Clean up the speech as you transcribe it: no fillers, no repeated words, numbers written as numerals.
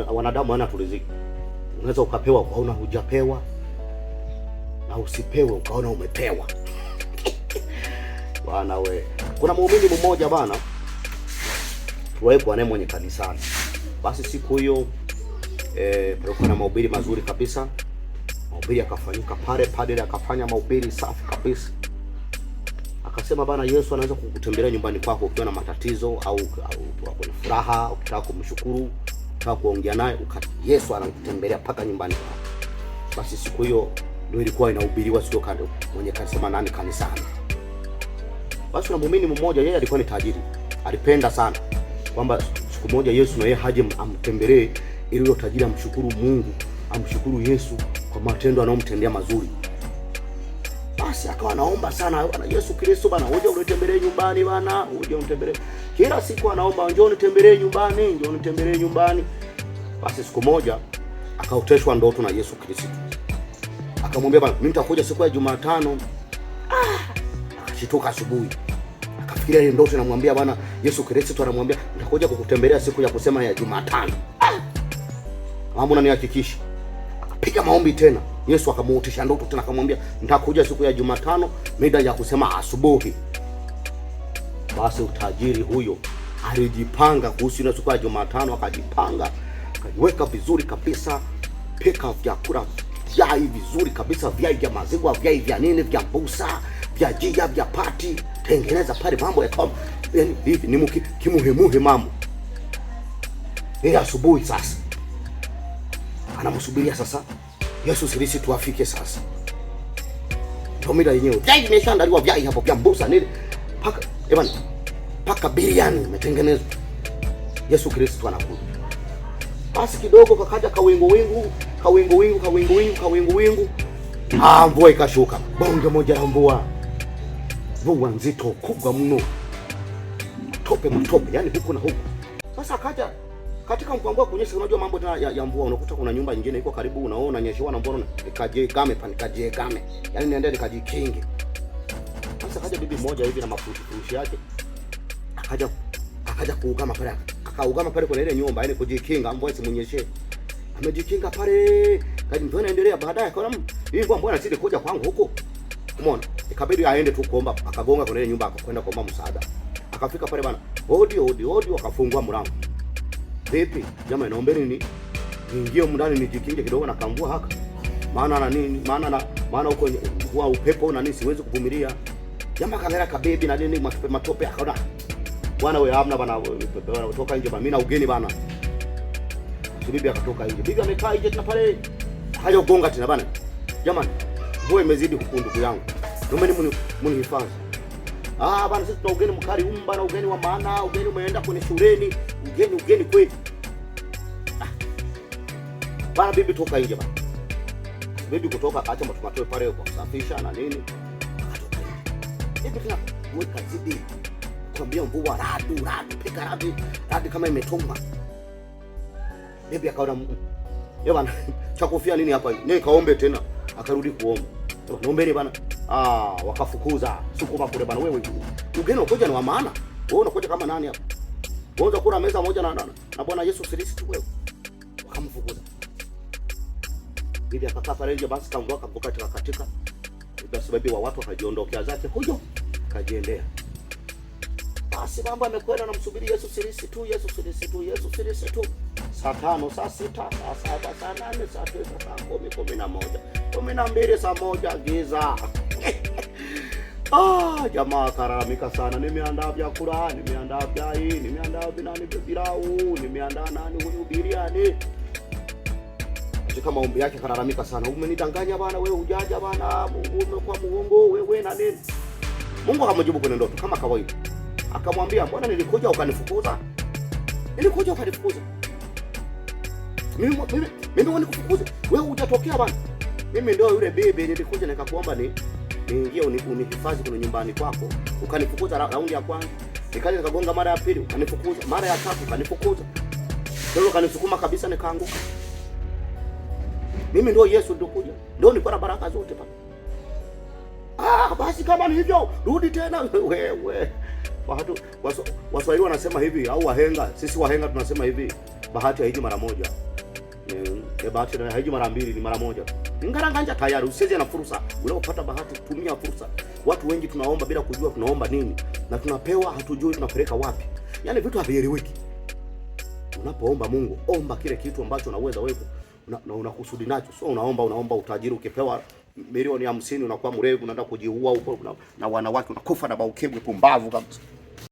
Wanadamu hawana turiziki. Unaweza ukapewa ukaona hujapewa, na usipewe ukaona umepewa. Bwana we, kuna muumini mmoja bana, tuliwahi naye mwenye kanisani. Basi siku hiyo palikuwa na mahubiri mazuri kabisa, mahubiri yakafanyika pale, padre akafanya mahubiri safi kabisa. Akasema bana, Yesu anaweza kukutembelea nyumbani kwako ukiwa na matatizo au ukiwa kwenye furaha, ukitaka kumshukuru, ukitaka kuongea naye, Yesu anakutembelea mpaka nyumbani kwako. Basi siku hiyo ndio ilikuwa inahubiriwa, sio kando mwenye kanisa nani kanisani. Basi na muumini mmoja, yeye alikuwa ni tajiri, alipenda sana kwamba siku moja Yesu na yeye haje amtembelee, ili huyo tajiri amshukuru Mungu, amshukuru Yesu kwa matendo anayomtendea mazuri. Basi akawa anaomba sana, bwana Yesu Kristo bana, uje unitembelee nyumbani bana, uje unitembelee. Kila siku anaomba, njoo unitembelee nyumbani, njoo unitembelee nyumbani. Basi siku moja akaoteshwa ndoto na Yesu Kristo, akamwambia bana, mimi nitakuja siku ya Jumatano. Akashtuka asubuhi, akafikiria ile ndoto inamwambia bana, Yesu Kristo anamwambia nitakuja kukutembelea siku ya kusema ya Jumatano. Mambo unanihakikisha. Akapiga maombi tena, Yesu akamuotisha ndoto tena, akamwambia nitakuja siku ya Jumatano mida ya kusema asubuhi. Basi utajiri huyo alijipanga kuhusu ile siku ya Jumatano, akajipanga akajiweka vizuri kabisa, pika vyakula vyai vizuri kabisa, vyai vya maziwa, vyai vya nini, vya mbusa, vya jia, vya pati, tengeneza pale mambo yakawa yani hivi ni kimuhimuhi mambo. Ile asubuhi sasa anamsubiria sasa Yesu Kristo afike sasa. Ndio mida yenyewe. Vyai vimeshaandaliwa, vyai hapo vya mbusa nini. Paka ebana, paka biriani imetengenezwa. Yesu Kristo anakuja. Basi kidogo kakaja kawingu wingu, kawingu wingu, kawingu wingu, kawingu wingu. Ah, mvua ikashuka. Bonge moja la mvua. Mvua nzito kubwa mno. Tope matope, yani huku na huku. Sasa akaja katika mpango wa kunyesha, unajua mambo tena ya mvua, unakuta kuna nyumba nyingine iko karibu, unaona nyeshewa na mvua, nikajegame pa nikajegame, yani niende nikajikinge. Sasa kaja bibi mmoja hivi na mafurushi furushi yake, akaja kuugama pale, akaugama pale kwenye ile nyumba, yani kujikinga mvua isimunyeshe. Amejikinga pale, kaji mvua inaendelea. Baadaye akaona hii mvua mbona inazidi kuja kwangu huko, umeona, ikabidi aende tu kuomba, akagonga kwenye ile nyumba, akakwenda kuomba msaada. Akafika pale bana, hodi hodi hodi, wakafungua mlango. Vipi jamaa, naombeni ni niingie humu ndani nijikinge kidogo na kamvua haka, maana na nini, maana na maana huko huwa upepo na nini, siwezi kuvumilia. Jamaa kaangalia kabebi na nini, matope matope, akaona bwana wewe, hamna bana, bana toka nje bana, mimi na ugeni bana. Si bibi akatoka nje, bibi amekaa nje tena pale, haja kugonga tena bana. Jamani, mvua imezidi huku ndugu yangu, naombeni mnihifadhi. Ah bana, sisi tuna ugeni mkali humu bana, ugeni wa maana, ugeni umeenda kwenye shuleni, ugeni ugeni kweli. Bana bibi toka nje bana. Bibi kutoka akaacha matope pale kwa kusafisha na nini. Akatoka nje. Bibi tena weka zidi. Kwambia mvua radu radu, pika radu, radu kama imetumba. Bibi akaona ya bana, cha kufia nini hapa? Ni kaombe tena. Akarudi kuomba. Naombeni bana. Ah, wakafukuza. Sukuma kule bana wewe. Ugeni ukoja ni wa maana. Wewe unakuja kama nani hapa? Wewe kula meza moja na Bwana Yesu Kristo wewe. Wakamfukuza. Bibi akakaa pale nje, basi kamvua kavuka katika katika. Basi bibi wa watu akajiondokea zake huyo, akajiendea. Basi mambo yamekwenda, namsubiri Yesu Kristo, Yesu Kristo, Yesu Kristo. Saa 5, saa 6, saa 7, saa 8, saa 9, saa 10, 11, 12, saa 1 giza. Ah, jamaa akalalamika sana, nimeandaa vyakula, nimeandaa vyai, nimeandaa vinani vya pilau, nimeandaa nani huyu biriani. Katika maombi yake akalalamika sana, umenidanganya bana wewe, hujaja bana, Mungu umekuwa muongo wewe na nini. Mungu akamjibu kwenye ndoto kama kawaida. Akamwambia, mbona nilikuja ukanifukuza? Nilikuja ukanifukuza. Mimi wewe nikufukuze? Wewe hujatokea bana. Mimi ndio yule bibi nilikuja nikakuomba ni niingie unihifadhi kwenye nyumbani kwako, ukanifukuza raundi ya kwanza. Nikaja nikagonga mara ya pili, ukanifukuza, mara ya tatu ukanifukuza. Ndio ukanisukuma kabisa nikaanguka. Mimi ndio Yesu ndio kuja. Ndio nilikuwa na baraka zote pale. Ah, basi kama ni hivyo, rudi tena wewe. Watu Waswahili wanasema hivi au wahenga, sisi wahenga tunasema hivi. Bahati haiji mara moja. Bahati haiji mara mbili, ni mara moja. Ngaranganja tayari, usicheze na fursa. Unapopata bahati, tumia fursa. Watu wengi tunaomba bila kujua tunaomba nini, na tunapewa hatujui tunapeleka wapi. Yaani vitu havieleweki. Unapoomba Mungu, omba kile kitu ambacho unaweza wewe na unakusudi nacho. Sio unaomba utajiri, ukipewa milioni 50 unakuwa mrevu, unaenda kujiua huko na wanawake, unakufa na maukimwi, pumbavu kabisa.